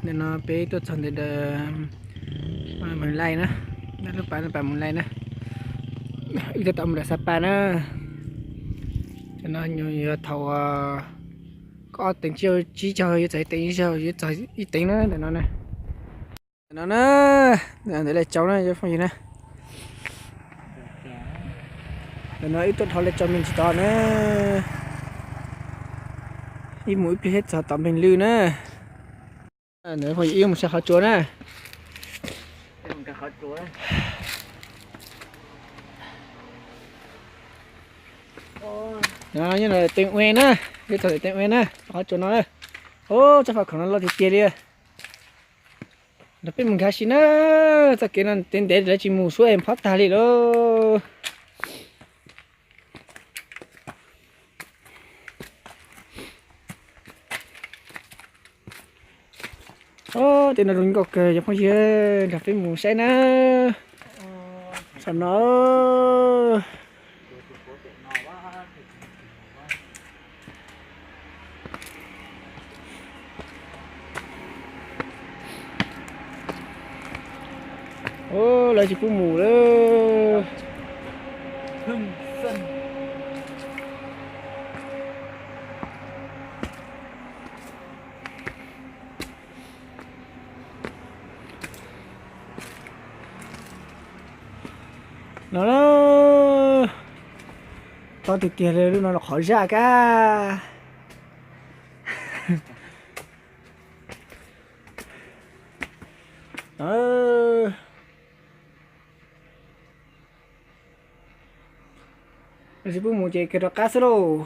No peb tuaj txog ntawm Moos Lais na, lub pas Moos Lais na, wb tuaj tau mus rau Xab Pas na. Cov no yog thaum ob teev tsib caug yuav txog ib teev, yuav txog ib teev na ntawm no na. Ntawm no na, ntawm Lais Tsau na cov phooj ywg na. Ntawm no wb tuaj dhau Lais Tsau me ntsis tod na, ib mus ib pliag thiab txog tom Npeeg Lwj na. Ntawm phooj ywg wb mus saib qhov tsua na. Teev Ue na, wb txog Teev Ue na, qhov tsua no na. Ub, tsob faj khoom no loj tiag tiag li. Nrog peb mus nkag si na, txoj kev no ntev ntev lawv tsis mus suab es phob tag li lauj. Ub, tej no zoo nkauj kawg cov phooj ywg, nrog peb mus saib na. Saum no. Ub, lawv tsis pub mus lawm. No, tob tiag tiag li, lub no los qhov zaj kab. Tsis pub mus ces kiag rov qab xwb lauj.